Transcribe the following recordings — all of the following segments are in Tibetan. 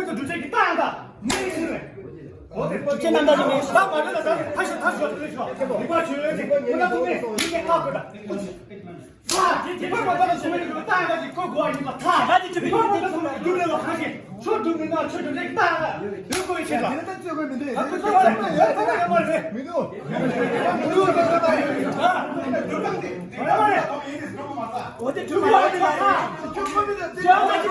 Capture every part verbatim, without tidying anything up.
ཁོ་ཚོ་སྒྲུབ་བྱེད་ཀྱི་རྟགས་ཡང་དག་མེད་ཟེར་བས། འོ་དེ་སྒྲུབ་བྱེད་རྣམ་དག་ཅིག་མེད། ད་མ་རེད་ལ། ད་ཐ་ཤི་ཐ་ཤི་ཐ་ཤི་རིག་པ་ཆོས་ཅིག་ཁོ་ན་ཐུག་མེད་ཡིན་གྱི་ཁག་དགོས་ད། ད་དེ་དེ་ཕར་མ་ཕར་ལ་སོང་བའི་རིགས་ལ་ད་ཡང་ཅིག་ཁོ་གོ་བ་ཡིན་པ། ད་ད་དེ་ཅི་བྱེད་ཀྱི་ཡོད་དེ་ཚོ་ལ་རྒྱུ་རེད་ལ། ཁ་ཤས་ཆོས་སྒྲུབ་མི་སྣ་ཆོས་སྒྲུབ་རེད། ད་ཡང་ཡོད་དགོས་ཡོད་ཆེད་ལ། དེ་ལ་ད་བརྩི་དགོས་མི་འདུག་ཨ་ཁུ་ཚོ་ལ་ཡོད་ཡོད་ཡོད་མ་རེད། མི་འདུག་མི་འདུག་འོ་དེ་ཁྲུས་པ་ཡོད་དེ་ལ་ཡ། ཁྱོད་ཁོ་མི་འདུག་ཁྱོད་ཁོ་མི་འདུག་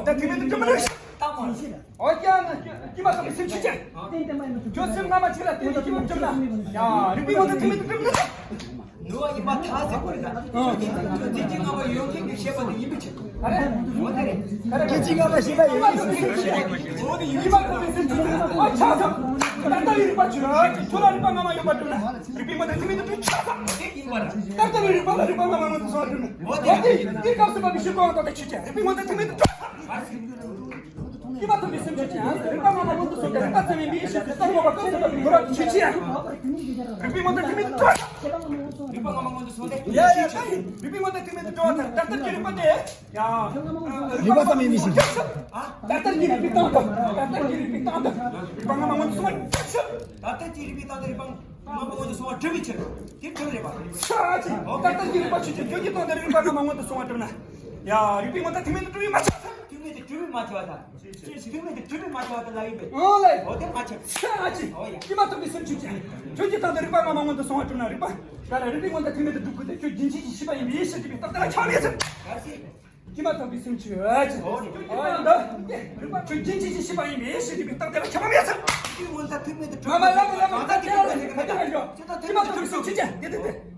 ད་དེ་མི་འདུག་ད་མ་རེད། ཨོ་ཀྱང་ན་ཀྱི་མ་སོང་སེམས་ཆུ་ཅན། ཁྱོད་སེམས་སྔ་མ་ཕྱི་ལ་བལྟས་ནས་ཀྱི་མ་འཇོམས་ན། ཡ་རིག་པའི་ངོ་ཚ་ཐུག་མེད་དུ་འགྲིམ་ན། ནུ་བ་ཡིན་པ་ཐག་ཟེར་བ་རེད་ད། ཁྱོད་དེ་ཅི་སྔ་མ་ཡོད་མཁན་གྱི་བཤད་པ་དེ་ཡིན་པའི་ཕྱིར། ཨ་རེ། འོ་དེ་རེད། ཁྱེད་ཅི་སྔ་མ་བཤད་པ་ཡིན་པའི་ཕྱིར། འོ་དེ་ཡིན་པ་ཁོ་པའི་སེམས་ཆུ་ཚ་ཨ་ཆགས་སོང་། ད་ལྟ་ཡི་རིག་པ་ཆུ་ཁྱོད་ལ་རིག་པ་སྔ་མ་ཡོད་པ་འགྲིམ་ན། རིག་པའི་ངོ་ཚ་ཐུག་མེད་དུ་འགྲིམ་ཆགས་སོང་། དེ་ཡིན་པ་རེད། ད་ལྟ་ཡི་རིག་པ་ལ་རིག་པ་སྔ་མ་མངོན་དུ་སོང་བ་འགྲིམ་ན། འོ་དེ་རེད། འོ་དེ་ཡིན། དེ་སྐབས་སུ་བབ་པའི་ཤེས་སྒོ་ཡང་དག་དང་ཆུ་ཅན་རིག་པའི་ངོ་ཚ་ཐུག་མེད་དུ་འགྲིམ་ཆགས་སོང་། སྐྱེས་པ་ཐོབ་པའི་སེམས་ཅན་ཀྱང་རིག་པ་སྔ་མ་མངོན་དུ་སོང་སྟེ། རིག་པ་ཚད་མའི་མིའི་ཤེས་བྱེད་སྟོང་པ་སྐབས་སུ་བབ་པའི་ངོ་བོ་ཆོས་ཅན། རིག་པའི་ངོ་ཚ་ཐུག་མེད་དུ་འགྲོ། རིག་པ་སྔ་མ་མངོན་དུ་སོང་སྟེ། ཡ་ཡ་ད་ཡིན། རིག་པའི་ངོ་ཚ་ཐུག་མེད་དུ་འགྲོ་བ་དང་ད་ལྟར་གྱི་རིག་པ་དེ། ཡ། རིག་པ་ཚད་མའི་མིའི་ཤེས་བྱེད། ད་ལྟར་གྱི་རིག་པའི་སྟེང་དུ། ད་ལྟར་གྱི་རིག་པའི་སྟེང་དུ། རིག་པ་སྔ་མ་མངོན་དུ་སོང་བ་ཆོས་ཅན། ད་ལྟར་གྱི་རིག་པའི་སྟེང་དུ་རིག་པ་སྔ་མ་མངོན་དུ་སོང་བ་གྲུབ་པའི་ཕྱིར། དེ་གྲུབ་རེད་པ། ཤ་ཅི། ད་ལྟར་གྱི་རིག་པ་ཆོས་ཅན་ཁྱོད་ཀྱི་སྟེང་དུ་རིག་པ་སྔ་མ་མངོན་དུ་སོང་བ་གྲུབ་ན། ཡ་རིག་པའི་ངོ་ཚ་ཐུག་མེད་དུ་གྲུབ་པས་མ་ཁྱབ་ས། ཐུག་མེད་དུ་གྲུབ་པས་མ་ཁྱབ་ས། ཐུག་མེད་དུ་གྲུབ་པས་མ་ཁྱབ་ས་ལ་ཡིན་པས། འོ་ལེ། འོ་དེ་མ་ཁྱབ། ཤ་ཅི། འོ་ཡ། སྐྱེས་པ་ཐོབ་པའི་སེམས་ཆོས་ཅན། ཁྱོད་ཀྱི་སྟེང་དུ་རིག་པ་སྔ་མ་མངོན་དུ་སོང་བ་གྲུབ་ན་རིག་པ། ད་ལ་རིག་པའི་ངོ་ཚ་ཐུག་མེད་དུ་གྲུབ་དགོས་ཏེ་ཁྱོད་རྒྱུན་ཆད་ཀྱི་ཤེས་པ་ཡིན་པའི་ཤེས་སྒྲིབ་པའི་རྟགས་དེ་ལ་ཁྱབ་མེད་ཟེར། ག་ཟེ། སྐྱེས་པ་ཐོབ་པའི་སེམས་ཆོས་ཅན། འོ་ཡ་འདི། ཁྱོད་རྒྱུན་ཆད་ཀྱི་ཤེས་པ་ཡིན་པའི་ཤེས་སྒྲིབ་པའི་རྟགས་དེ་ལ་ཁྱབ་པ་མེད་ཟེར། རིག་པའི་ངོ་ཚ་ཐུག་མེད་དུ་གྲུབ། མ་མ་ལ་མ་ལ་མ་ལ་ད་དེ་ག་ལ་ཟེར་གི་མ་ད་ཡོད། སྐྱེས་པ་ཐོབ་པའི་སེམས་ཆོས་ཅན་དེ་དེ་དེ།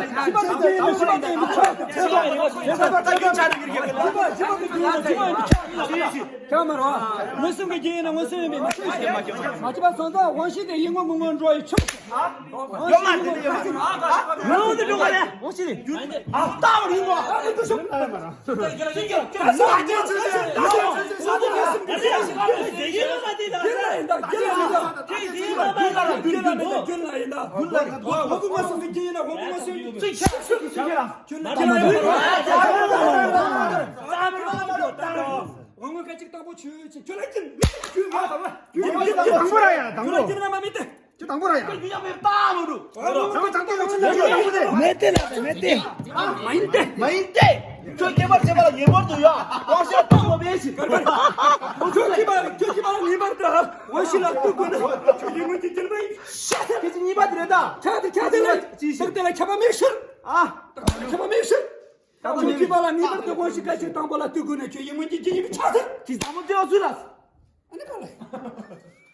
ཁྱད་པར་དུ་དེ་ཡིན་ནོ། ཁྱད་པར་དུ་དེ་ཡིན་ནོ། ཁྱད་པར་དུ་དེ་ཡིན་ནོ། ཁྱད་པར་དུ་དེ་ཡིན་ནོ། ཁྱད་པར་དུ་དེ་ཡིན་ནོ། ཁྱད་པར་དུ་དེ་ཡིན་ནོ། ཁྱད་མ་རེད་བ། མངོན་སུམ་གྱི་རྒྱན་ཡིན་ན་མངོན་སུམ་ཡིན་པས་མ་ཁྱབ་ཤིང་། མ་ཁྱབ་པ་སོང་ཙང་དབང་ཤེས་དེ་ཡིད་ངོ་མི་ངོ་འགྲོ་ཡི་ཆོག་ཡོད་མ་རེད། ཡོད་མ་རེད། ངོ་བོ་དེ་འགྲོ་ག་རེད། དབང་ཤེས་རེད། ཨ། ལྟ་བར་ཡིན་ནོ། ཨ། དེ་ཤོག་དང་པོ་ར་ཡ། དང་པོ། ཁྱོད་དང་པོ་ར་ཡ། དང་པོ། དང་པོ་ར་ཡ། དང་པོ་དེ། མེད་དེ་ལ་མེད་དེ། མ་ཡིན་ཏེ། མ་ཡིན་ཏེ། ཁྱོད་སྐྱེ་བར་བྱེད་པ་ལ་ངེས་པར་དུ་ཡོད། དབང་ཤེས་སྟོང་པ་མེད་ཞིག་ཁྱོད་སྐྱེ་བ་ཁྱོད་སྐྱེ་བ་ལ་ངེས་པར་དུ་དབང་ཤེས་ལ་ལྟོས་དགོས་ན། ཁྱོད་ཡིད་སྨོན་གྱི་སྦྱིན་པ་ཡིན། ཤ་ཚ། ཁྱེད་ཀྱི་གཉིས་པ་དེ་རེད་ད། ཆ་དེ་ཆ་དེ་ལ་ཅི་ཞིག་དེ་ལ་ཁྱབ་པ་མེད་ཕྱིར། ཨ། ཁྱབ་པ་མེད་ཕྱིར། ཁྱོད་སྐྱེ་བ་ལ་ངེས་པར་དུ་དབང་ཤེས་སྐད་ཅིག་དང་པོ་ལ་ལྟོས་དགོས་ན། ཁྱོད་ཡིད་སྨོན་གྱི་སྦྱིན་པ་ཡིན། ཆ་ཚ། ཁྱེད་དང་པོ་དེ་བ་སུ་ལ། ཨ་ནི་ག་ལ།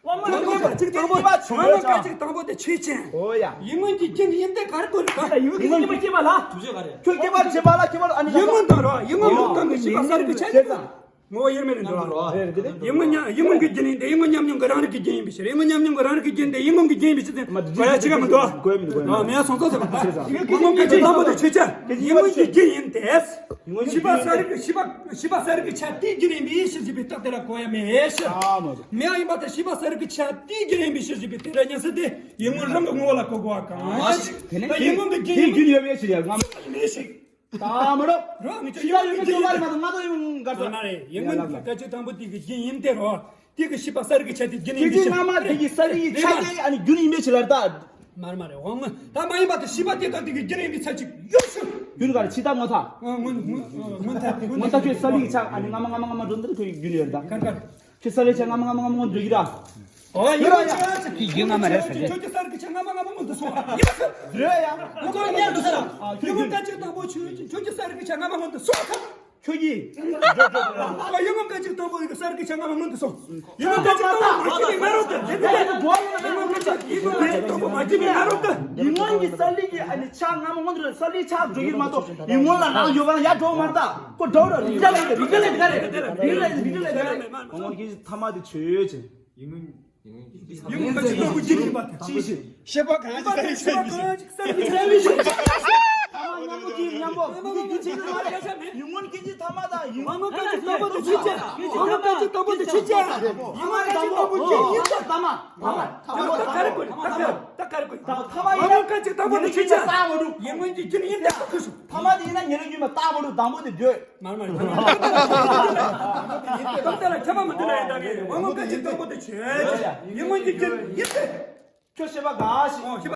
དབང་མོ་དབང་མོ་གཅིག་དང་པོ། དབང་མོ་སྐད་ཅིག་དང་པོ་དེ་ཆོས་ཅན། ཨོ་ཡ། ཡིད་སྨོན་གྱི་སྦྱིན་ཡིན་ཏེ་ག་རེ་དགོས་རེད་ད། ཡིད་སྨོན་གྱི་སྦྱིན་པ་ལ། ཐུགས་རྗེ་ག་རེ། ཁྱོད་སྐྱེ་བར་བྱེད་པ་ལ་སྐྱེ་བར་ཨ་ནི། ཡིད་སྨོན་དང་རོ། ཡིད་སྨོན་ལུགས་དང་གི་ཤེས་པ་གསར་བའི་ཆ་ཅན། ངོ་བོ་དབྱེར་མེད་ལས་འགྲོ་བ། ཡིད་སྨོན་ཉམས་ཡིད་སྨོན་གྱི་སྦྱིན་ཡིན་ཏེ། ཡིད་སྨོན་ཉམས་མྱོང་གི་རང་རིག་གི་སྦྱིན་ཡིན་པའི་ཕྱིར། ཡིད་སྨོན་ཉམས་མྱོང་གི་རང་རིག་གི་སྦྱིན་ཏེ། ཡིད་སྨོན་གྱི་སྦྱིན་ཡིན་པའི་ཕྱིར་ཏེ། མ་དེ་ཅི་ཅི་ཅི་ཅི་ཅི་ཅི་ཅི། མེད་སོང་ཙང་ཟེར་བ། དབང་མོ་སྐད་ཅིག་དང་པོ་དེ་ཆོས་ཅན། ཡིད་སྨོན་གྱི་སྦྱིན་ཡིན་ཏེ། ཤེས་པ་གསར་བའི་ཤེས་པ་ཤེས་པ་གསར་བའི་ཆ་དེའི་སྦྱིན་ཡིན་པའི་ཕྱིར་ཞེས་པའི་རྟགས་དེ་ལ་གོ་ཡ་མེད་ཕྱིར། མེད་ཡིན་པ་དང་། ཤེས་པ་གསར་བའི་ཆ་དེའི་སྦྱིན་ཡིན་པའི་ཕྱིར་ཞེས་པའི་དེ་འདྲ་ཉན་ས་དེ་ཡིད་སྨོན་རང་གི་ངོ་བོ་ལ་གོ་དགོས་པ་གང་ཞིག་ད་ཡིད་སྨོན་གྱི་སྦྱིན་ཡིན་པའི་ཕྱིར་ཡ་ང་མེད་ཞིག་ད་མ་རོ། རང་གི་ཕྱི་ལ་ཡོད་མེད་ཅོ་ག་རེ་མ་གཏོགས་ང་ཚོ་ཡོང་ག་ཚོད། མ་རེད། ཡིད་སྨོན་གྱི་སྐད་ཅིག་དང་པོ་དེ་གི་སྦྱིན་ཡིན་ཏེ་རོ། དེ་གི་ཤེས་པ་གསར་གྱི་ཆ་དེ་སྦྱིན་ཡིན་པའི་ཕྱིར། སྐད་ཅིག་སྔ་མ་དེ་གི་གསར་གྱི་ཆ་དེ་ཨ་ནི་རྒྱུན་ཡིན་པའི་ཕྱིར་ལ་ད། མ་རེད་མ་རེད། འོང་ད་མ་ཡིན་པ་དེ་ཤེས་པ་དེ་དང་དེ་གི་སྦྱིན་ཡིན་པའི་ཆ་ཅིག་ཡོད་ཤོག་རྒྱུན་ག་རེ་ཕྱི་ད་ངོ་ཐ། སྔོན་སྔོན་ཐ་དེ་སྔོན་ཐ་ཁྱོད་གསར་གྱི་ཆ་ཨ་ནི་སྔ་མ་སྔ་མ་སྔ་མ་འགྲོ་འདིར་ཁྱོད་རྒྱུན་ཡོད་ད། གར་གར། ཁྱོད་གསར་གྱི་ཆ་སྔ་མ་སྔ་མ་སྔ་མ་འགྲོ་གི་ར། ཨོ་ཡིན་ར་ཡ། ཁྱོད་ཀྱི་སྔ་མ་རེད་ཟེར་གྱི། ཁྱོད་ཀྱི་གསར་གྱི་ཆ་སྔ་མ་སྔ་མ་སྔོན་དུ་སོང་བ་ཡིན་པ་ཟེར། རེད་ཡ། ངོ་ཚ་ལ་ཉལ་འགྲོ་ཟེར་ར། ཨ་ཁྱོད་ཡིན་ཀྱི་མོ་སྐད་ཅིག་དང་པོ་ཁྱོད་ཀྱི་ཁྱོད་ཀྱི་གསར་གྱི་ཆ་སྔ་མ་སྔོན་དུ་སོང་ཐལ། ཁྱོད་ཀྱི། ཨ་ཡིན་ཀྱི་མོ་སྐད་ཅིག་དང་པོ་ཡི་གསར་གྱི་ཆ་སྔ་མ་སྔོན་དུ་སོང་། ཡིན་ཀྱི་མོ་སྐད་ཅིག་དང་པོ་མ་སྐྱེས་པའི་ང་རང་དུ་ཡིན་ཀྱི་མོ་སྐད་ཅིག་དང་པོ་མ་སྐྱེས་པའི་ང་རང་དུ། ཡིད་སྨོན་གྱི་གསར་གྱི་ཨ་ནི་ཆ་སྔ་མ་སྔོན་དུ་གསར་གྱི་ཆ་འགྲོ་གི་མ་གཏོགས་ཡིད་སྨོན་ལ་རང་ཡོད་པ་ན་ཡ་འགྲོ་མ་རེད་ད། ཁོ་འགྲོ་ར་རིག་ར་ལས་རིག་ར་ལས་རིག་ར་ལས་རིག་ར་ལས་རིག་ར་ལས། ཡིད་སྨོན་གྱི་ཐ་མ་དེ་ཆོས་ཅན། ཡིད་སྨོན། ཡིད་སྨོན་གྱི་སྟོབས་ཀྱི་སྦྱིན་ཡིན་པ་དང་། ཅི་ཞིག་ཤེས་པ་གང་ཞིག་གསར་བའི་ཆ་ཡིན་ཞིག་ཐ་མ་མཉམ་པོ་གི་མཉམ་པོ་ཡིད་སྨོན་གྱི་སྦྱིན་ཡིན་པ་རེད། ཡིད་སྨོན་གྱི་སྦྱིན་ཐ་མ་དང་ཡིད་སྨོན་གྱི་སྟོབས་པོ་དེ་ཆོས་ཅན། ཡིད་སྨོན་གྱི་སྟོབས་པོ་དེ་ཆོས་ཅན། ཡིད་སྨོན་གྱི་སྟོབས་པོ་དེ་ཆོས་ཅན། ཐ་མ་ཐ་མ་ཐ་མ་ད་ག་རེ་དགོས། ད་ག་རེ་དགོས། ད་ཐ་མ་ཡིན་ན་ཡིད་སྨོན་གྱི་སྦྱིན་ཡིན་ད་ཁུ་ཤུ། ཐ་མ་དེ་ཡིན་ན་ཉེ་རིང་རྒྱུན་མ་རྟག་པ་རུ་དང་པོ་དེ་འདོད། མར་མར། ད་ལྟ་ལ་ཁྱབ་པ་མི་འདུག་ལ་ཡིན་ད་གི་དབང་པོ་སྐད་ཅིག་དང་པོ་དེ་ཆོས་ཅན། ཡིད་སྨོན་གྱི་སྦྱིན་ཡིན་ཏེ། ཁྱོད་ཤེས་པ་ག་ཞིག་ཨོ་ཤེས་པ།